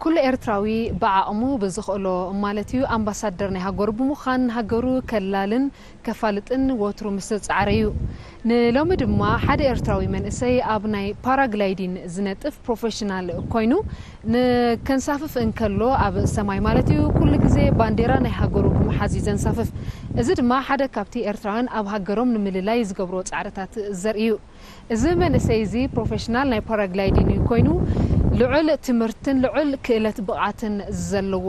ኩሉ ኤርትራዊ ብዓቕሙ ብዝኽእሎ ማለት እዩ ኣምባሳደር ናይ ሃገሩ ብምዃን ንሃገሩ ከላልን ከፋልጥን ወትሩ ምስ ዝጸዓረ እዩ። ንሎሚ ድማ ሓደ ኤርትራዊ መንእሰይ ኣብ ናይ ፓራግላይዲን ዝነጥፍ ፕሮፌሽናል ኮይኑ ንከንሳፍፍ እንከሎ ኣብ ሰማይ ማለት እዩ ኩሉ ግዜ ባንዴራ ናይ ሃገሩ ብምሓዝ እዩ ዘንሳፍፍ። እዚ ድማ ሓደ ካብቲ ኤርትራውያን ኣብ ሃገሮም ንምልላይ ዝገብርዎ ጻዕርታት ዘርኢ እዩ። እዚ መንእሰይ እዚ ፕሮፌሽናል ናይ ፓራግላይዲንግ ኮይኑ ልዑል ትምህርትን ልዑል ክእለት ብቕዓትን ዘለዎ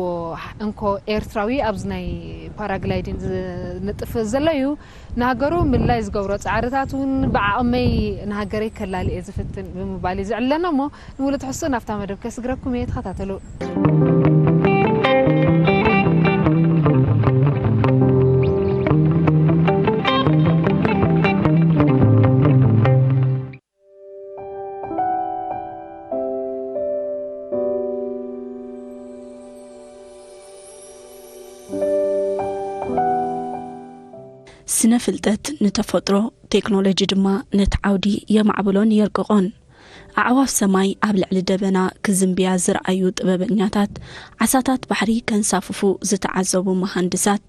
እንኮ ኤርትራዊ ኣብዚ ናይ ፓራግላይዲንግ ዝንጥፍ ዘሎ እዩ። ንሃገሩ ምልላይ ዝገብሮ ጻዕርታት እውን ብዓቕመይ ንሃገረይ ከላሊ እየ ዝፍትን ብምባል እዩ ዝዕለና እሞ ንብሉ ትሕዝቶ ናብታ መደብ ከስግረኩም እየ ተኸታተሉ። ስነ ፍልጠት ንተፈጥሮ፣ ቴክኖሎጂ ድማ ነቲ ዓውዲ የማዕብሎን የርቅቖን። ኣዕዋፍ ሰማይ ኣብ ልዕሊ ደበና ክዝንብያ ዝረኣዩ ጥበበኛታት፣ ዓሳታት ባሕሪ ከንሳፍፉ ዝተዓዘቡ መሃንድሳት፣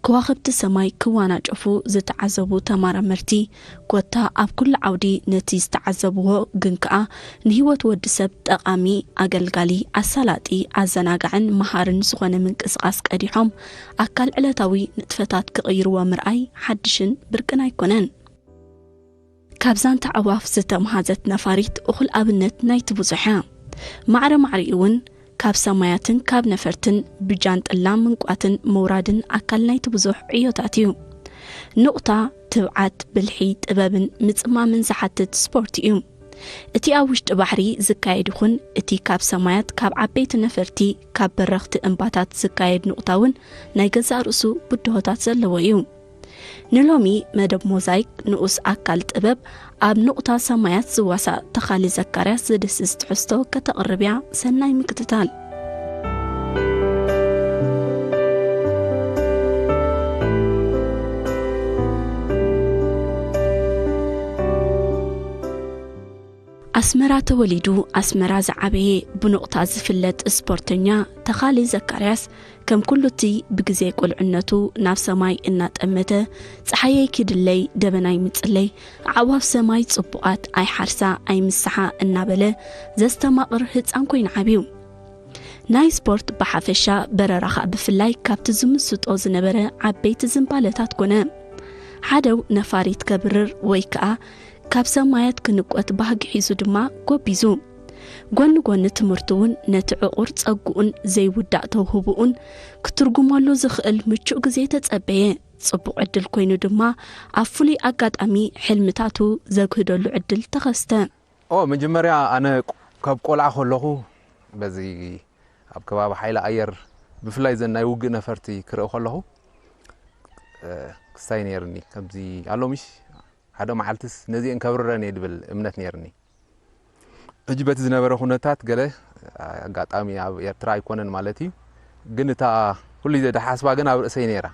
ከዋኽብቲ ሰማይ ክዋናጨፉ ዝተዓዘቡ ተማራመርቲ፣ ኮታ ኣብ ኩሉ ዓውዲ ነቲ ዝተዓዘብዎ ግን ከኣ ንህይወት ወዲ ሰብ ጠቓሚ፣ ኣገልጋሊ፣ ኣሳላጢ፣ ኣዘናጋዕን መሃርን ዝኾነ ምንቅስቓስ ቀዲሖም ኣካል ዕለታዊ ንጥፈታት ክቕይርዎ ምርኣይ ሓድሽን ብርቅን ኣይኮነን። ካብ ዛንታ ኣዕዋፍ ዝተምሃዘት ነፋሪት እኹል ኣብነት ናይቲ ብዙሕ እያ። ማዕረ ማዕሪኡ እውን ካብ ሰማያትን ካብ ነፈርትን ብጃንጥላ ምንቋትን ምውራድን ኣካል ናይቲ ብዙሕ ዕዮታት እዩ። ንቑታ፣ ትብዓት፣ ብልሒ፣ ጥበብን ምጽማምን ዝሓትት ስፖርት እዩ። እቲ ኣብ ውሽጢ ባሕሪ ዝካየድ ይኹን እቲ ካብ ሰማያት ካብ ዓበይቲ ነፈርቲ ካብ በረኽቲ እምባታት ዝካየድ ንቑታ እውን ናይ ገዛእ ርእሱ ብድሆታት ዘለዎ እዩ። ንሎሚ መደብ ሞዛይክ ንኡስ ኣካል ጥበብ ኣብ ንቑታ ሰማያት ዝዋሳእ ተኻሊ ዘካርያስ ዝድህስስ ትሕዝቶ ከተቕርብ እያ። ሰናይ ምክትታል። ኣስመራ ተወሊዱ ኣስመራ ዝዓበየ ብኑቕታ ዝፍለጥ ስፖርተኛ ተኻሊ ዘካርያስ ከም ኩሉ እቲ ብግዜ ቁልዕነቱ ናብ ሰማይ እናጠመተ ጸሓየይ ኪድለይ ደበናይ ምጽለይ ኣዕዋፍ ሰማይ ጽቡቓት ኣይሓርሳ ኣይምስሓ እናበለ ዘስተማቕር ህጻን ኮይኑ ዓብዩ። ናይ ስፖርት ብሓፈሻ በረራ ኸኣ ብፍላይ ካብቲ ዝምስጦ ዝነበረ ዓበይቲ ዝንባለታት ኮነ። ሓደው ነፋሪት ከብርር ወይ ከኣ ካብ ሰማያት ክንቆት ባህጊ ሒዙ ድማ ጎቢዙ። ጎኒ ጎኒ ትምህርቱ እውን ነቲ ዕቑር ጸግኡን ዘይውዳእ ተውህቡኡን ክትርጉመሉ ዝኽእል ምቹእ ግዜ ተጸበየ። ጽቡቕ ዕድል ኮይኑ ድማ ኣብ ፍሉይ ኣጋጣሚ ሕልምታቱ ዘግህደሉ ዕድል ተኸስተ። ኦ መጀመርያ ኣነ ካብ ቆልዓ ከለኹ በዚ ኣብ ከባቢ ሓይሊ ኣየር ብፍላይ ዘን ናይ ውግእ ነፈርቲ ክርኢ ከለኹ ክስታይ ነይርኒ ከምዚ ኣሎ ምሽ ሓደ መዓልትስ ነዚአን ከብርረን እየ ድብል እምነት ነይርኒ። ሕጂ በቲ ዝነበረ ኩነታት ገለ ኣጋጣሚ ኣብ ኤርትራ ኣይኮነን ማለት እዩ፣ ግን እታ ኩሉ ግዜ ድሓስባ ግን ኣብ ርእሰይ ነይራ።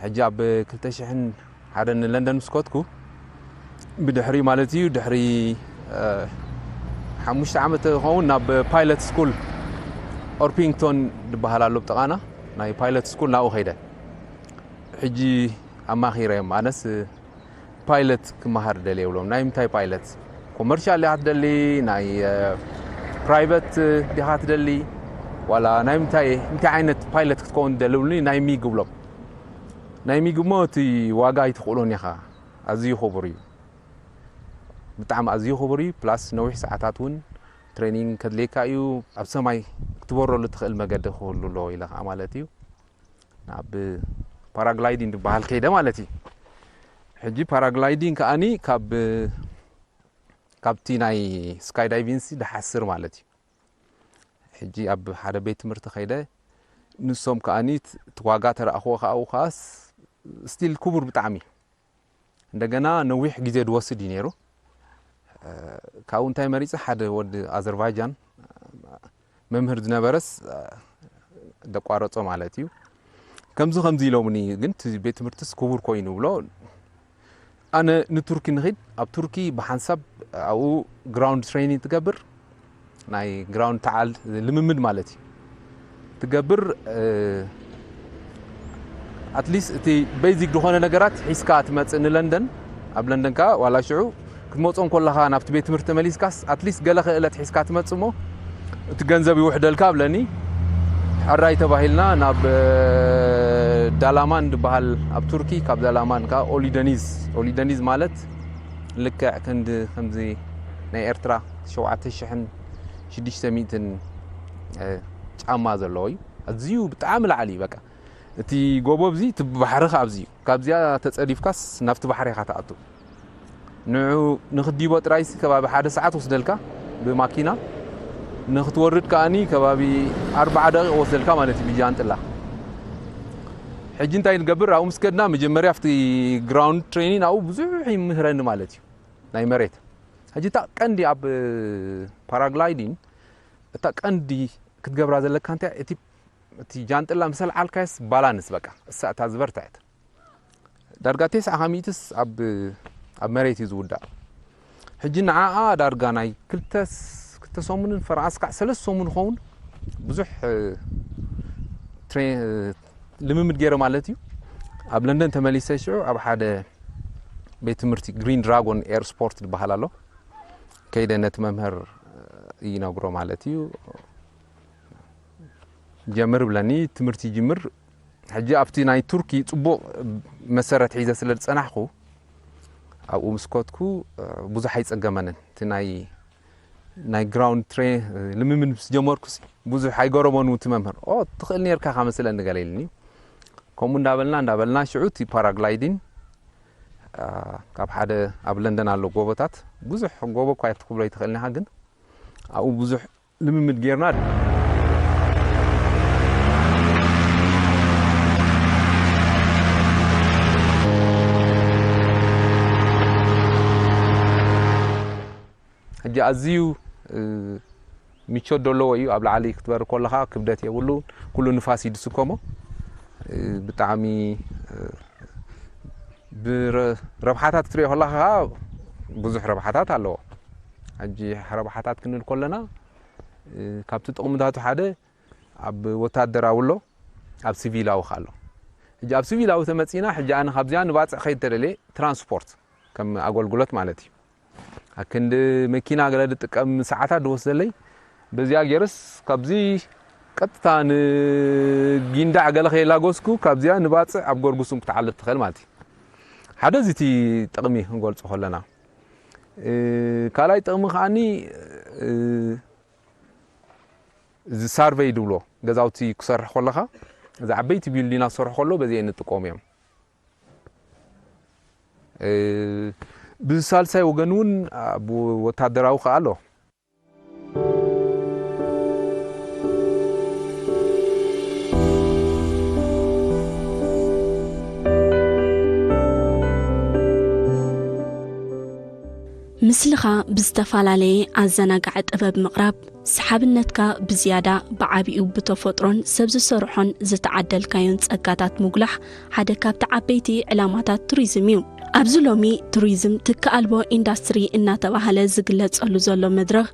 ሕጂ ኣብ ክልተ ሽሕን ሓደን ንለንደን ምስ ከድኩ ብድሕሪ ማለት እዩ ድሕሪ ሓሙሽተ ዓመት ክኸውን ናብ ፓይለት ስኩል ኦርፒንግቶን ዝበሃል ኣሎ ብጥቓና ናይ ፓይለት ስኩል ናብኡ ከይደ። ሕጂ ኣማኺረዮም ኣነስ ፓይለት ክመሃር ደልየ ይብሎም። ናይ ምንታይ ፓይለት? ኮመርሻል ዲኻ ትደሊ? ናይ ፕራይቨት ዲኻ ትደሊ? ዋላ ናይ ምንታይ እንታይ ዓይነት ፓይለት ክትከውን ትደሊ ይብሉኒ። ናይ ሚግ እብሎም። ናይ ሚግ እሞ እቲ ዋጋ ኣይትኽእሎን ኢኻ፣ ኣዝዩ ክቡር እዩ። ብጣዕሚ ኣዝዩ ክቡር እዩ። ፕላስ ነዊሕ ሰዓታት እውን ትሬኒንግ ከድልየካ እዩ። ኣብ ሰማይ ክትበረሉ ትኽእል መገዲ ክህሉ ኣለዎ ኢለ ከዓ ማለት እዩ። ናብ ፓራግላይዲንግ ዝበሃል ከይደ ማለት እዩ። ሕጂ ፓራግላይዲንግ ከዓኒ ካብ ካብቲ ናይ ስካይ ዳይቪንግ ሲ ድሓስር ማለት እዩ። ሕጂ ኣብ ሓደ ቤት ትምህርቲ ከይደ ንሶም ከዓኒ እቲ ዋጋ ተረኣኽዎ ከዓኡ ከዓስ ስቲል ክቡር ብጣዕሚ እንደገና ነዊሕ ግዜ ዝወስድ እዩ ነይሩ። ካብኡ እንታይ መሪፀ ሓደ ወዲ ኣዘርባይጃን መምህር ዝነበረስ ደቋረጾ ማለት እዩ። ከምዚ ከምዚ ኢሎምኒ ግን እቲ ቤት ትምህርትስ ክቡር ኮይኑ ብሎ ኣነ ንቱርኪ ንኺድ ኣብ ቱርኪ ብሓንሳብ ኣብኡ ግራውንድ ትሬኒንግ ትገብር ናይ ግራውንድ ተዓል ልምምድ ማለት እዩ ትገብር። ኣትሊስት እቲ ቤዚክ ዝኾነ ነገራት ሒዝካ ትመፅእ ንለንደን። ኣብ ለንደን ከኣ ዋላ ሽዑ ክትመፅኦ እንኮለኻ ናብቲ ቤት ትምህርቲ ተመሊስካስ ኣትሊስት ገለ ክእለት ሒዝካ ትመፅእ እሞ እቲ ገንዘብ ይውሕደልካ ኣብለኒ። ሕራይ ተባሂልና ናብ ዳላማን ዝበሃል ኣብ ቱርኪ፣ ካብ ዳላማን ከኣ ኦሊደኒዝ። ኦሊደኒዝ ማለት ልክዕ ክንዲ ከምዚ ናይ ኤርትራ ሸውዓተ ሽሕን ሽዱሽተ ሚእትን ጫማ ዘለዎ እዩ። ኣዝዩ ብጣዕሚ ላዕሊ እዩ። በቃ እቲ ጎቦ ኣብዚ፣ እቲ ባሕሪ ከኣ ኣብዚ እዩ። ካብዚኣ ተጸዲፍካስ ናብቲ ባሕሪ ኢኻ ትኣቱ። ንዑ ንኽዲቦ ጥራይሲ ከባቢ ሓደ ሰዓት ወስደልካ ብማኪና፣ ንኽትወርድ ከኣኒ ከባቢ ኣርብዓ ደቂቕ ወስደልካ ማለት እዩ ብጃንጥላ። ሕጂ እንታይ ንገብር? ኣብኡ ምስ ከድና መጀመርያ ኣብቲ ግራውንድ ትሬኒን ኣብኡ ብዙሕ ይምህረኒ ማለት እዩ፣ ናይ መሬት። ሕጂ እታ ቀንዲ ኣብ ፓራግላይዲን እታ ቀንዲ ክትገብራ ዘለካ እንታይ እቲ እቲ ጃንጥላ ምስ ኣልዓልካስ ባላንስ በቃ እሳ እታ ዝበርትዐት ዳርጋ ተስዓ ካብ ሚእትስ ኣብ ኣብ መሬት እዩ ዝውዳእ። ሕጂ ንዓኣ ዳርጋ ናይ ክልተ ክልተ ሰሙንን ፈረቓስ ካዕ ሰለስተ ሰሙን ኸውን ብዙሕ ልምምድ ገይረ ማለት እዩ። ኣብ ለንደን ተመሊሰ ሽዑ ኣብ ሓደ ቤት ትምህርቲ ግሪን ድራጎን ኤር ስፖርት ዝበሃል ኣሎ ከይደ ነቲ መምህር ይነግሮ ማለት እዩ። ጀምር ብለኒ፣ ትምህርቲ ይጅምር። ሕጂ ኣብቲ ናይ ቱርኪ ጽቡቕ መሰረት ሒዘ ስለ ዝጸናሕኩ ኣብኡ ምስ ኮትኩ ብዙሕ ኣይጸገመንን። እቲ ናይ ናይ ግራውንድ ትሬ ልምምድ ምስ ጀመርኩ ብዙሕ ኣይገረመኑ እቲ መምህር። ኦ ትኽእል ነርካ ካመስለኒ ገለ ኢልኒ። ከምኡ እንዳበልና እንዳበልና ሽዑ እቲ ፓራግላይዲን ካብ ሓደ ኣብ ለንደን ኣሎ ጎቦታት ብዙሕ ጎቦ እኳ ክትክብሎ ይትኽእልኒኻ ግን ኣብኡ ብዙሕ ልምምድ ጌርና። ሕጂ ኣዝዩ ምቾት ዘለዎ እዩ። ኣብ ላዕሊ ክትበር ከለኻ ክብደት የብሉ፣ ኩሉ ንፋስ ይድስከሞ። ብጣዕሚ ረብሓታት ክትሪኦ ከለኻ ብዙሕ ረብሓታት ኣለዎ። ሕጂ ረብሓታት ክንብል ከለና ካብቲ ጥቕምታቱ ሓደ ኣብ ወታደራዊ ኣሎ፣ ኣብ ሲቪላዊ ከ ኣሎ። ሕጂ ኣብ ሲቪላዊ ተመጺና፣ ሕጂ ኣነ ካብዚኣ ንባጽዕ ከይድ ተደልየ ትራንስፖርት ከም ኣገልግሎት ማለት እዩ። ኣክንዲ መኪና ገለ ዝጥቀም ሰዓታት ዝወስደለይ በዚኣ ገይርስ ካብዚ ቀጥታ ንጊንዳዕ ገለ ከየላጎስኩ ካብዚኣ ንባጽዕ ኣብ ጎርጉሱም ክትዓልብ ትኽእል ማለት እዩ። ሓደ እዚ እቲ ጥቕሚ ክንገልጾ ከለና ካልኣይ ጥቕሚ ከዓኒ እዚ ሳርቨይ ድብሎ ገዛውቲ ክሰርሕ ከለኻ እዚ ዓበይቲ ቢልዲና ክሰርሑ ከሎ በዚ እንጥቀሙ እዮም። ብሳልሳይ ወገን እውን ወታደራዊ ከኣ ኣሎ። ምስልኻ ብዝተፈላለየ ኣዘናጋዒ ጥበብ ምቕራብ፣ ሰሓብነትካ ብዝያዳ ብዓቢኡ ብተፈጥሮን ሰብ ዝሰርሖን ዝተዓደልካዮን ጸጋታት ምጉላሕ ሓደ ካብቲ ዓበይቲ ዕላማታት ቱሪዝም እዩ። ኣብዚ ሎሚ ቱሪዝም ትኪ ኣልቦ ኢንዳስትሪ እናተባህለ ዝግለጸሉ ዘሎ መድረኽ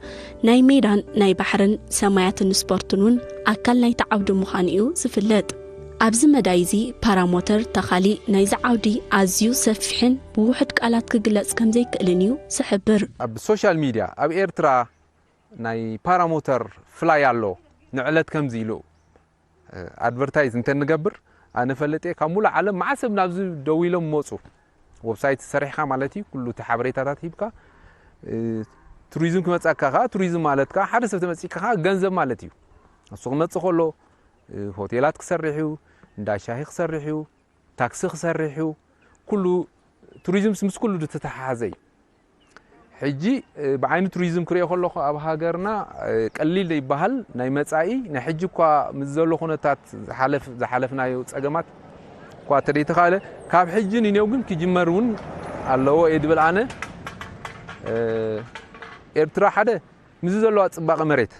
ናይ ሜዳን ናይ ባሕርን ሰማያትን ስፖርትን እውን ኣካል ናይቲ ዓውዲ ምዃኑ እዩ ዝፍለጥ። ኣብዚ መዳይ እዚ ፓራሞተር ተኻሊ ናይዚ ዓውዲ ኣዝዩ ሰፊሕን ብውሑድ ቃላት ክግለጽ ከምዘይክእልን እዩ ዝሕብር። ኣብ ሶሻል ሚድያ ኣብ ኤርትራ ናይ ፓራሞተር ፍላይ ኣሎ ንዕለት ከምዚ ኢሉ ኣድቨርታይዝ እንተንገብር ኣነ ፈልጥ እየ ካብ ሙሉእ ዓለም መዓት ሰብ ናብዚ ደው ኢሎም መፁ። ወብሳይት ሰሪሕኻ ማለት እዩ ኩሉ እቲ ሓበሬታታት ሂብካ ቱሪዝም ክመፀካ ከዓ ቱሪዝም ማለት ከዓ ሓደ ሰብ ተመፂካ ከዓ ገንዘብ ማለት እዩ። እሱ ክመፅእ ከሎ ሆቴላት ክሰርሕ እዩ፣ እንዳ ሻሂ ክሰርሕ እዩ፣ ታክሲ ክሰርሕ እዩ። ኩሉ ቱሪዝምስ ምስ ኩሉ ዝተተሓሓዘ እዩ። ሕጂ ብዓይኒ ቱሪዝም ክሪኦ ከለኹ ኣብ ሃገርና ቀሊል ዘይበሃል ናይ መፃኢ ናይ ሕጂ እኳ ምስ ዘሎ ኩነታት ዝሓለፍናዮ ፀገማት እኳ ተደይተኻለ ካብ ሕጂ ንኔው ግን ክጅመር እውን ኣለዎ እየ ድብል ኣነ። ኤርትራ ሓደ ምስዚ ዘለዋ ፅባቐ መሬት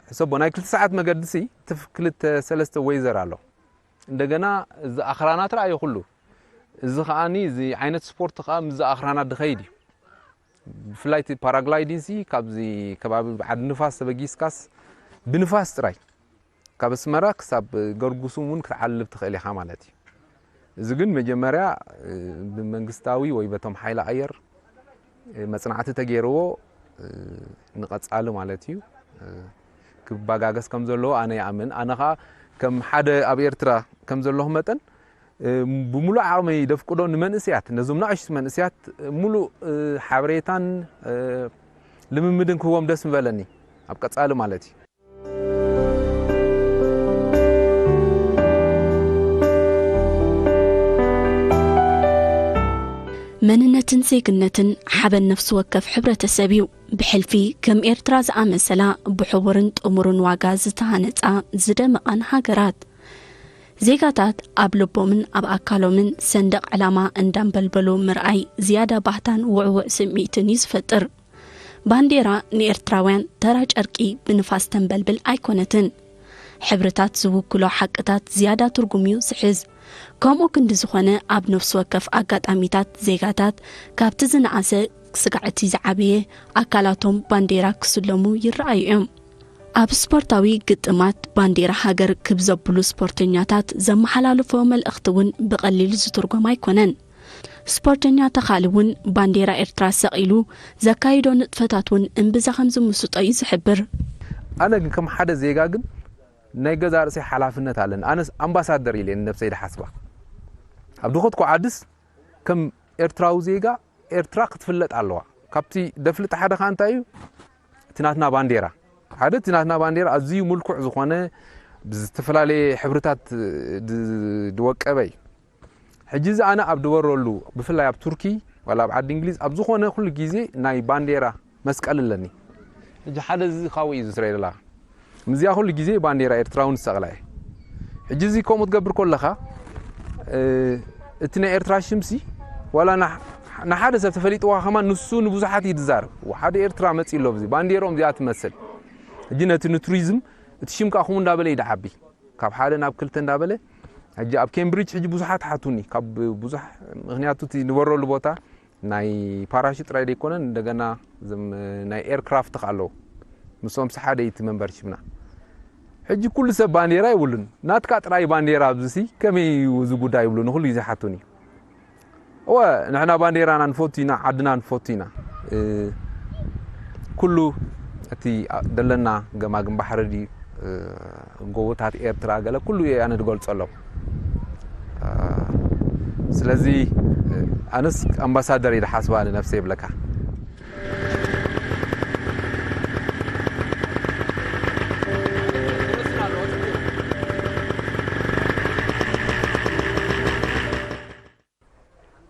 ሕሰቦ ናይ ክልተ ሰዓት መገዲ ሲ ትፍ ክልተ ሰለስተ ወይዘር ኣሎ። እንደገና እዚ ኣኽራናት ረኣዮ ኩሉ። እዚ ከኣኒ እዚ ዓይነት ስፖርት ከኣ ምስዚ ኣኽራናት ድኸይድ እዩ። ብፍላይ እቲ ፓራግላይዲንሲ ካብዚ ከባቢ ዓዲ ንፋስ ተበጊስካስ ብንፋስ ጥራይ ካብ ኣስመራ ክሳብ ገርጉሱም እውን ክትዓልብ ትኽእል ኢኻ ማለት እዩ። እዚ ግን መጀመርያ ብመንግስታዊ ወይ በቶም ሓይሊ ኣየር መጽናዕቲ ተገይርዎ ንቐጻሊ ማለት እዩ ክባጋገስ ከም ዘለዎ ኣነ ይኣምን። ኣነ ኸኣ ከም ሓደ ኣብ ኤርትራ ከም ዘለኹ መጠን ብሙሉእ ዓቕመይ ደፍቅዶ ንመንእሰያት፣ ነዞም ናእሽቱ መንእሰያት ሙሉእ ሓበሬታን ልምምድን ክህቦም ደስ ምበለኒ ኣብ ቀጻሊ ማለት እዩ። መንነትን ዜግነትን ሓበን ነፍሲ ወከፍ ሕብረተሰብ እዩ። ብሕልፊ ከም ኤርትራ ዝኣመሰላ ብሕቡርን ጥሙርን ዋጋ ዝተሃነጻ ዝደመቓን ሃገራት፣ ዜጋታት ኣብ ልቦምን ኣብ ኣካሎምን ሰንደቕ ዕላማ እንዳንበልበሉ ምርኣይ ዝያዳ ባህታን ውዕውዕ ስምዒትን እዩ ዝፈጥር። ባንዴራ ንኤርትራውያን ተራ ጨርቂ ብንፋስ ተንበልብል ኣይኮነትን። ሕብርታት ዝውክሎ ሓቅታት ዝያዳ ትርጉም እዩ ዝሕዝ። ከምኡ ክንዲ ዝኾነ ኣብ ነፍሲ ወከፍ ኣጋጣሚታት ዜጋታት ካብቲ ዝነኣሰ ስጋዕ እቲ ዝዓበየ ኣካላቶም ባንዴራ ክስለሙ ይረኣዩ እዮም። ኣብ ስፖርታዊ ግጥማት ባንዴራ ሃገር ክብ ዘብሉ ስፖርተኛታት ዘመሓላልፎ መልእኽቲ እውን ብቐሊል ዝትርጎም ኣይኮነን። ስፖርተኛ ተኻሊ እውን ባንዴራ ኤርትራ ሰቒሉ ዘካይዶ ንጥፈታት እውን እምብዛ ከም ዝምስጦ እዩ ዝሕብር። ኣነ ግን ከም ሓደ ዜጋ ግን ናይ ገዛ ርእሰይ ሓላፍነት ኣለኒ። ኣነስ ኣምባሳደር ኢለ ንነብሰይ ድሓስባ። ኣብ ድኸትኩ ዓድስ ከም ኤርትራዊ ዜጋ ኤርትራ ክትፍለጥ ኣለዋ። ካብቲ ደፍልጥ ሓደ ኸኣ እንታይ እዩ? እቲ ናትና ባንዴራ። ሓደ እቲ ናትና ባንዴራ ኣዝዩ ምልኩዕ ዝኾነ ብዝተፈላለየ ሕብርታት ድ- ድወቀበ እዩ። ሕጂ እዚ ኣነ ኣብ ድበረሉ ብፍላይ ኣብ ቱርኪ ዋላ ኣብ ዓዲ እንግሊዝ ኣብ ዝኾነ ኩሉ ግዜ ናይ ባንዴራ መስቀል ኣለኒ። ሕጂ ሓደ እዚ ካብኡ እዩ ዝስረይ ደላ። ምስዚኣ ኩሉ ግዜ ባንዴራ ኤርትራ እውን ዝሰቕላ እየ። ሕጂ እዚ ከምኡ ትገብር ከለኻ እቲ ናይ ኤርትራ ሽምሲ ዋላ ንሓደ ሰብ ተፈሊጥዋ ከማን ንሱ ንብዙሓት እዩ ዝዛረብ። ሓደ ኤርትራ መፂ ኣሎ ብዚ ባንዴርኦም እዚኣ ትመስል። ሕጂ ነቲ ንቱሪዝም እቲ ሽም ከዓ ከምኡ እንዳበለ እዩ ድዓቢ። ካብ ሓደ ናብ ክልተ እንዳበለ ሕጂ ኣብ ኬምብሪጅ ሕጂ ብዙሓት ሓቱኒ ካብ ብዙሕ ምክንያቱ እቲ ንበረሉ ቦታ ናይ ፓራሹት ጥራይ ዘይኮነን እንደገና እዞም ናይ ኤርክራፍት ከ ኣለዉ ምስኦም ሰሓደ እቲ መንበርሽፕና ሕጂ ኩሉ ሰብ ባንዴራ ይብሉን ናትካ ጥራይ ባንዴራ ኣብዚ ሲ ከመይ እዩ እዚ ጉዳይ ይብሉን ኩሉ ግዜ ሓቱኒ እወ ንሕና ባንዴራና ንፈቱ ኢና ዓድና ንፈቱ ኢና ኩሉ እቲ ደለና ገማግም ባሕሪ ድዩ ጎቦታት ኤርትራ ገለ ኩሉ እየ ኣነ ድገልጸሎም ስለዚ ኣነስ ኣምባሳደር እየ ድሓስባ ንነፍሰ ይብለካ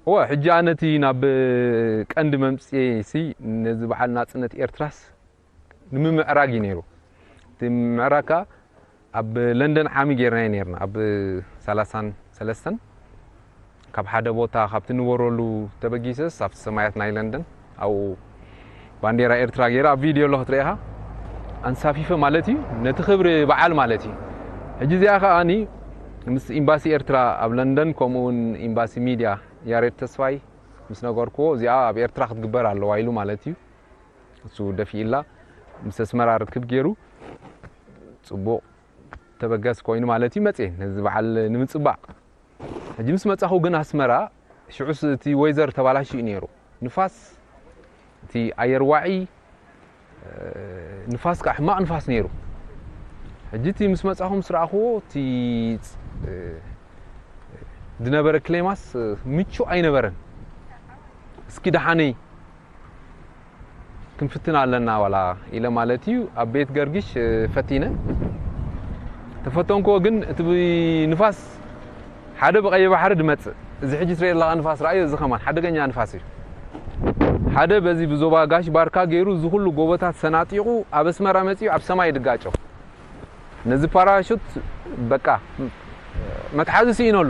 እወ ሕጂ ኣነ እቲ ናብ ቀንዲ መምፅኤ ሲ ነዚ በዓል ናፅነት ኤርትራስ ንምምዕራግ እዩ ነይሩ እቲ ምምዕራግ ከዓ ኣብ ለንደን ዓሚ ጌርናዮ ነይርና ኣብ ሰላሳን ሰለስተን ካብ ሓደ ቦታ ካብቲ ንበረሉ ተበጊሰስ ኣብቲ ሰማያት ናይ ለንደን ኣብኡ ባንዴራ ኤርትራ ገይረ ኣብ ቪድዮ ኣሎ ክትርእኻ ኣንሳፊፈ ማለት እዩ ነቲ ክብሪ በዓል ማለት እዩ ሕጂ እዚኣ ከዓኒ ምስ ኤምባሲ ኤርትራ ኣብ ለንደን ከምኡ እውን ኤምባሲ ሚድያ ያሬድ ተስፋይ ምስ ነገርክዎ እዚኣ ኣብ ኤርትራ ክትግበር ኣለዋ ኢሉ ማለት እዩ እሱ ደፊእላ ምስ ኣስመራ ርክብ ገይሩ ፅቡቕ ተበገስ ኮይኑ ማለት እዩ መፅየ ነዚ በዓል ንምፅባቕ ሕጂ ምስ መፃኹ ግን ኣስመራ ሽዑስ እቲ ወይዘር ተባላሽዩ ነይሩ ንፋስ እቲ ኣየር ዋዒ ንፋስ ከዓ ሕማቕ ንፋስ ነይሩ ሕጂ እቲ ምስ መፃኹ ምስ ረኣኽዎ እቲ ዝነበረ ክሌማስ ምቹ ኣይነበረን እስኪ ደሓነይ ክንፍትን ኣለና ዋላ ኢለ ማለት እዩ ኣብ ቤት ገርግሽ ፈቲነ ተፈተንክዎ ግን እቲ ንፋስ ሓደ ብቐይ ባሕሪ ድመፅእ እዚ ሕጂ ትሪኦ ኣለኻ ንፋስ ረኣዮ እዚ ከማን ሓደገኛ ንፋስ እዩ ሓደ በዚ ብዞባ ጋሽ ባርካ ገይሩ እዚ ኩሉ ጎቦታት ሰናጢቑ ኣብ ኣስመራ መፂኡ ኣብ ሰማይ ድጋጮ ነዚ ፓራሹት በቃ መትሓዚ ስኢነሉ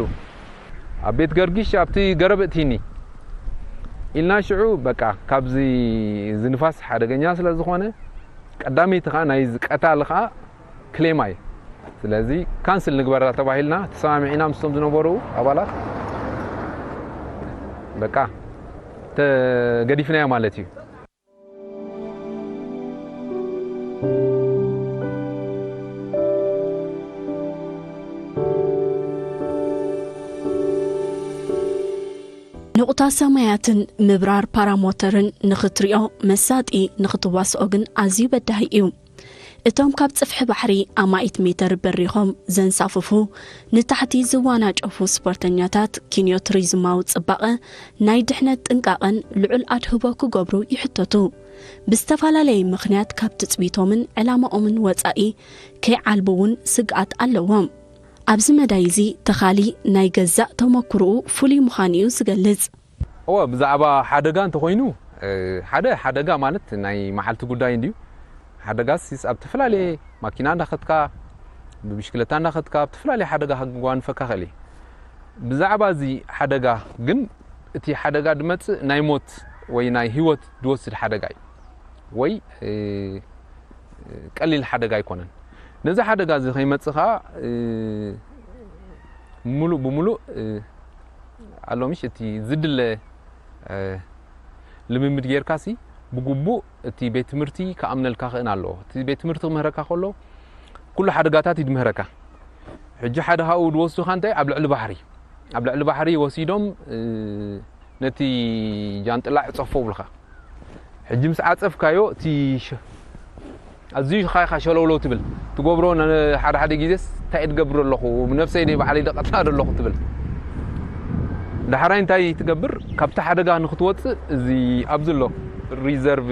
ኣብ ቤት ገርጊሽ ኣብቲ ገረብ እትይኒ ኢልና ሽዑ በቃ ካብዚ ዝንፋስ ሓደገኛ ስለ ዝኾነ ቀዳመይቲ ከዓ ናይ ቀታሊ ከዓ ክሌማ እዩ ስለዚ ካንስል ንግበራ ተባሂልና ተሰማሚዕና ምስቶም ዝነበሩ ኣባላት በቃ ተገዲፍናዮ ማለት እዩ ቁታ ሰማያትን ምብራር ፓራሞተርን ንኽትሪኦ መሳጢ፣ ንኽትዋስኦ ግን ኣዝዩ በዳሂ እዩ። እቶም ካብ ጽፍሒ ባሕሪ ኣማኢት ሜተር በሪኾም ዘንሳፍፉ፣ ንታሕቲ ዝዋናጨፉ ስፖርተኛታት ኪንዮ ቱሪዝማዊ ጽባቐ፣ ናይ ድሕነት ጥንቃቐን ልዑል ኣድህቦ ክገብሩ ይሕተቱ። ብዝተፈላለየ ምኽንያት ካብ ትጽቢቶምን ዕላማኦምን ወጻኢ ከይዓልቡ እውን ስግኣት ኣለዎም። ኣብዚ መዳይ እዚ ተኻሊ ናይ ገዛእ ተመኩሮኡ ፍሉይ ምዃኑ እዩ ዝገልጽ። እወ፣ ብዛዕባ ሓደጋ እንተኾይኑ፣ እ፣ ሓደ ሓደጋ ማለት ናይ መዓልቲ ጉዳይ እንድዩ። ሓደጋስ ኣብ ዝተፈላለየ ማኪና እንዳኸድካ፣ ብብሽክለታ እንዳኸድካ፣ ኣብ ዝተፈላለየ ሓደጋ ከጓንፈካ ኽእል እዩ። ብዛዕባ እዚ ሓደጋ ግን፣ እቲ ሓደጋ ድመጽእ ናይ ሞት ወይ ናይ ህይወት ድወስድ ሓደጋ እዩ። ወይ፣ እ፣ ቀሊል ሓደጋ ኣይኮነን። ነዚ ሓደጋ እዚ ከይመጽእ ኸኣ፣ እ፣ ሙሉእ ብሙሉእ፣ እ፣ ኣሎ ምሽ እቲ ዝድለ፣ እ፣ ልምምድ ጌርካሲ ብግቡእ እቲ ቤት ትምህርቲ ክኣምነልካ ክእን ኣለዎ። እቲ ቤት ትምህርቲ ክምህረካ ከሎ ኩሉ ሓደጋታት እዩ ድምህረካ። ሕጂ ሓደ ካብኡ ዝወስዱኻ እንታይ ኣብ ልዕሊ ባሕሪ፣ ኣብ ልዕሊ ባሕሪ ወሲዶም፣ እ፣ ነቲ ጃንጥላ ዕጸፎ ብልኻ። ሕጂ ምስ ዓጸፍካዮ እቲ ሸ-፣ ኣዝዩ ኻይኻ ሸለውለው ትብል። ትገብሮ ነ-፣ ሓደ ሓደ ግዜስ እንታይ እየ ዝገብር ኣለኹ? ብነብሰይ ደይ ባዕለይ ደቐትላ ዶ ኣለኹ ትብል። ዳሕራይ እንታይ ትገብር? ካብቲ ሓደጋ ንኽትወጽእ እዚ ኣብዚ ኣሎ ሪዘርቭ፣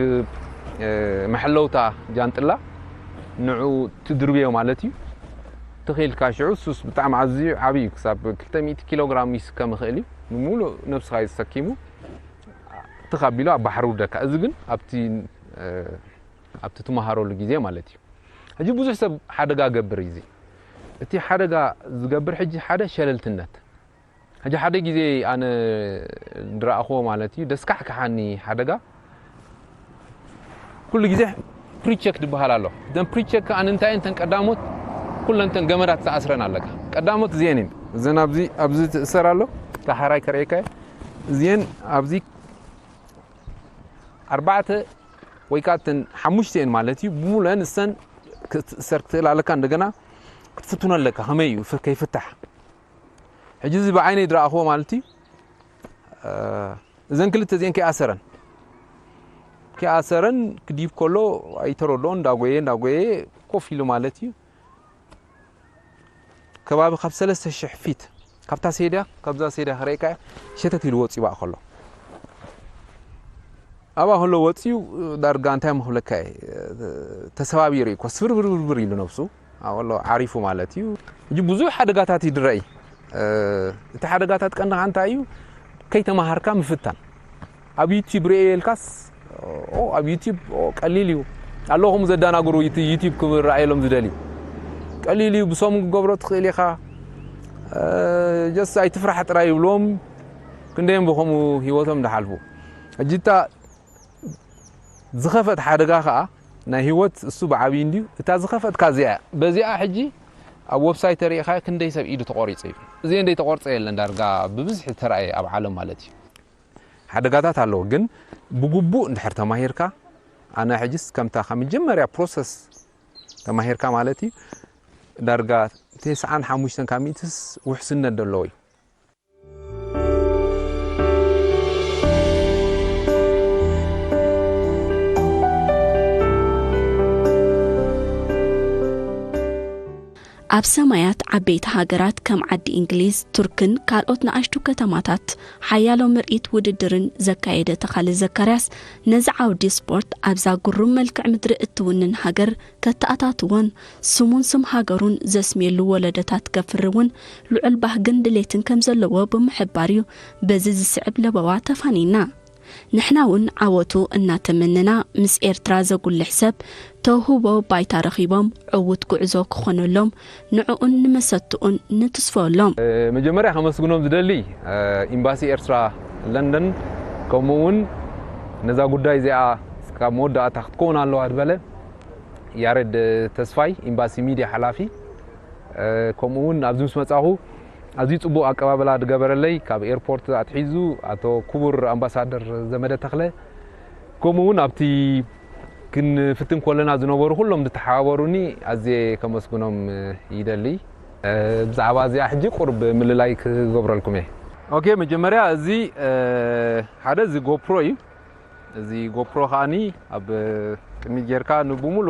እ፣ መሐለውታ ጃንጥላ ንዑ ትድርብዮ ማለት እዩ። ትኽኢልካ ሽዑ ሱስ ብጣዕሚ ኣዝዩ ዓብዪ እዩ። ክሳብ ክልተ ሚእቲ ኪሎ ግራም ይስከም ይኽእል እዩ። ንምሉእ ነብስኻ እዩ ተሰኪሙ። ትኽ ኣቢሉ ኣብ ባሕሪ ውርደካ። እዚ ግን ኣብቲ፣ እ፣ ኣብቲ ትመሃረሉ ግዜ ማለት እዩ። ሕጂ ብዙሕ ሰብ ሓደጋ ገብር እዩ። እዚ እቲ ሓደጋ ዝገብር ሕጂ ሓደ ሸለልትነት። ሕጂ ሓደ ግዜ ኣነ ዝረኣኽዎ ማለት እዩ፣ ደስካሕክሓኒ ሓደጋ። ኩሉ ግዜ ፕሪቸክ ዝበሃል ኣሎ። እተን ፕሪቸክ ከኣ እንታይ እየን? እተን ቀዳሞት ኩለን እተን ገመዳት ዝኣስረን ኣለካ። ቀዳሞት እዚአን እየን። እዘን ኣብዚ፣ ኣብዚ ትእሰር ኣሎ። እታ ሓራይ ከርእየካ እየ። እዚአን ኣብዚ ኣርባዕተ ወይ ከኣ እተን ሓሙሽተ እየን ማለት እዩ። ብሙሉአን እሰን ክትእሰር ክትኽእል ኣለካ። እንደገና ክትፍትኖ ኣለካ። ከመይ እዩ ፍ-፣ ከይፍታሕ? ሕጂ እዚ ብዓይነይ ዝረኣኽዎ ማለት እዩ። እ፣ እዘን ክልተ እዚአን ከይኣሰረን፣ ከይኣሰረን ክዲብ ከሎ ኣይተረድኦን፣ እንዳጎየ፣ እንዳጎየ ኮፍ ኢሉ ማለት እዩ። ከባቢ ካብ ሰለስተ ሽሕ ፊት ካብታ ሴድያ፣ ካብዛ ሴድያ ክረእካ እያ፣ ሸተት ኢሉ ወፂኡ ብኣ ከሎ። ኣብኣ ከሎ ወፂኡ ዳርጋ እንታይ ምኽብለካ እየ፣ ተሰባቢሩ እዩ እኮ፣ ስብርብርብርብር ኢሉ ነብሱ። ኣብኡ ከሎ ዓሪፉ ማለት እዩ። ሕጂ ብዙሕ ሓደጋታት እዩ ዝረኣይ። እ፣ እቲ ሓደጋታት ቀንዲ እንታይ እዩ? ከይተማሃርካ ምፍታን። ኣብ ዩቲዩብ ርእየ ኢልካስ፣ ኦ፣ ኣብ ዩቲዩብ፣ ኦ፣ ቀሊል እዩ። ኣለዉ ከምኡ ዘደናግሩ ዩቲ-፣ ዩቲዩብ ክረኣየሎም ዝደልዩ። ቀሊል እዩ፣ ብሰሙን ክገብሮ ትኽእል ኢኻ። እ፣ ጀስት ኣይትፍራሕ ጥራይ ይብልዎም። ክንደዮም ብኸምኡ ህይወቶም ዝሓልፉ። ሕጂ እታ ዝኸፍአት ሓደጋ ኸኣ ናይ ህይወት እሱ ብዓብዩ እንድዩ። እታ ዝኸፈትካ እዚኣ እያ። በዚኣ ሕጂ ኣብ ዌብሳይት ተሪኢኻ ክንደይ ሰብ ኢዱ ተቖሪጹ እዩ። እዚ እንደይ ተቖርጸ የለን ዳርጋ ብብዝሒ ተራእየ ኣብ ዓለም ማለት እዩ። ሓደጋታት ኣለዎ፣ ግን ብግቡእ እንድሕር ተማሂርካ፣ ኣነ ሕጅስ ከምታ ካብ መጀመርያ ፕሮሰስ ተማሂርካ ማለት እዩ፣ ዳርጋ ተስዓን ሓሙሽተን ካብ ሚእትስ ውሕስነት ዘለዎ እዩ። ኣብ ሰማያት ዓበይቲ ሃገራት ከም ዓዲ እንግሊዝ፣ ቱርክን ካልኦት ንኣሽቱ ከተማታት ሓያሎ ምርኢት ውድድርን ዘካየደ ተኻሊ ዘካርያስ፣ ነዚ ዓውዲ ስፖርት ኣብዛ ግሩም መልክዕ ምድሪ እትውንን ሃገር ከተኣታትዎን ስሙን ስም ሃገሩን ዘስምየሉ ወለዶታት ከፍሪ እውን ልዑል ባህግን ድሌትን ከም ዘለዎ ብምሕባር እዩ በዚ ዝስዕብ ለበዋ ተፋኒና። ንሕና እውን ዓወቱ እናተመነና፣ ምስ ኤርትራ ዘጉልሕ ሰብ ተውህቦ ባይታ ረኺቦም ዕዉት ጉዕዞ ክኾነሎም ንዕኡን ንመሰትኡን ንትስፈወሎም። እ፣ መጀመርያ ከመስግኖም ዝደሊ፣ እ፣ ኤምባሲ ኤርትራ ለንደን፣ ከምኡ እውን ነዛ ጉዳይ እዚኣ እስካብ መወዳእታ ክትከውን ኣለዋ ዝበለ ያሬድ ተስፋይ፣ ኤምባሲ ሚድያ ሓላፊ፣ እ፣ ከምኡ እውን ኣብዚ ምስ መጻኹ ኣዝዩ ጽቡቕ ኣቀባበላ ዝገበረለይ፣ ካብ ኤርፖርት ኣትሒዙ ኣቶ ክቡር ኣምባሳደር ዘመደ ተኽለ፣ ከምኡ እውን ኣብቲ ክንፍትን ከለና ዝነበሩ ኩሎም ዝተሓባበሩኒ ኣዝየ ከመስግኖም ይደሊ። እ፣ ብዛዕባ እዚኣ ሕጂ ቁሩብ ምልላይ ክገብረልኩም እየ። ኦኬ፣ መጀመርያ እዚ ሓደ እዚ ጎፕሮ እዩ። እዚ ጎፕሮ ከዓኒ ኣብ ቅድሚት ጌርካ ንብሙሉ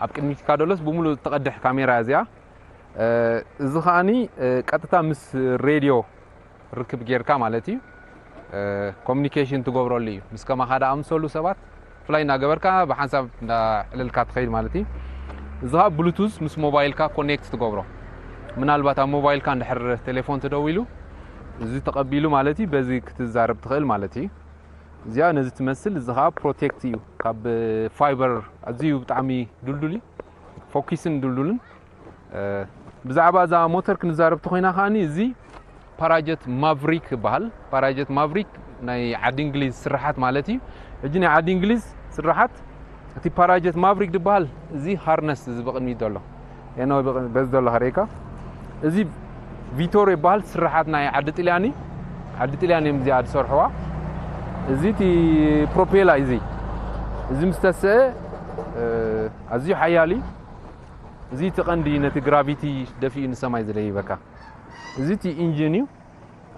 ኣብ ቅድሚትካ ደሎስ ብሙሉ ትቐድሕ ካሜራ እዚኣ። እዚ ከዓኒ ቀጥታ ምስ ሬድዮ ርክብ ጌርካ ማለት እዩ። ኮሚኒኬሽን ትገብረሉ እዩ። ምስ ከማኻ ደኣ ኣምሰሉ ሰባት ፍላይ እናገበርካ ብሓንሳብ እንዳዕለልካ ትኸይድ ማለት እዩ። እዚ ከዓ ብሉቱዝ ምስ ሞባይልካ ኮኔክት ትገብሮ። ምናልባት ኣብ ሞባይልካ እንድሕር ቴሌፎን ተደዊሉ እዚ ተቐቢሉ ማለት እዩ። በዚ ክትዛረብ ትኽእል ማለት እዩ። እዚኣ ነዚ ትመስል። እዚ ከዓ ፕሮቴክት እዩ። ካብ ፋይበር ኣዝዩ ብጣዕሚ ዱልዱል እዩ። ፎኪስን ዱልዱልን። ብዛዕባ እዛ ሞተር ክንዛረብ ተኮይና ከዓኒ እዚ ፓራጀት ማቭሪክ ይበሃል። ፓራጀት ማቭሪክ ናይ ዓዲ እንግሊዝ ስራሓት ማለት እዩ። ሕጂ ናይ ዓዲ እንግሊዝ ስራሓት እቲ ፓራጀት ማቭሪክ ዝበሃል እዚ ሃርነስ እዚ ብቕድሚት ዘሎ ኤኖ በዚ ዘሎ ከርእየካ። እዚ ቪቶር ይበሃል፣ ስራሓት ናይ ዓዲ ጥልያኒ። ዓዲ ጥልያን እዮም እዚኣ ዝሰርሕዋ። እዚ እቲ ፕሮፔላ እዚ እዚ ምስ ተስአ ኣዝዩ ሓያል እዩ። እዚ እቲ ቀንዲ ነቲ ግራቪቲ ደፊኡ ንሰማይ ዝደይበካ። እዚ እቲ ኢንጂን እዩ።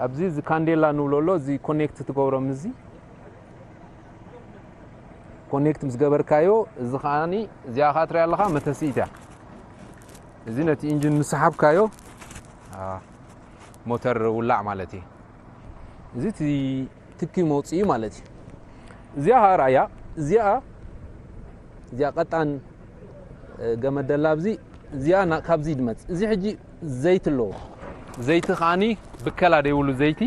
ኣብዚ እዚ ካንዴላ ንብሎ ኣሎ፣ እዚ ኮኔክት ትገብሮ ምስዚ ኮኔክት ምስ ገበርካዮ፣ እዚ ከዓኒ እዚኣ ከኣ ትሪኣ ኣለኻ መተስኢት እያ። እዚ ነቲ ኢንጂን ምስ ሰሓብካዮ ሞተር ውላዕ ማለት እዩ። እዚ እቲ ትኪ መውፅኢ ማለት እዩ። እዚኣ ከኣ ራእያ፣ እዚኣ እዚኣ ቀጣን ገመድ ደላ ኣብዚ እዚኣ ና- ካብዚ ይድመፅ። እዚ ሕጂ ዘይቲ ኣለዎ። ዘይቲ ከዓኒ ብከላ ደይብሉ ዘይቲ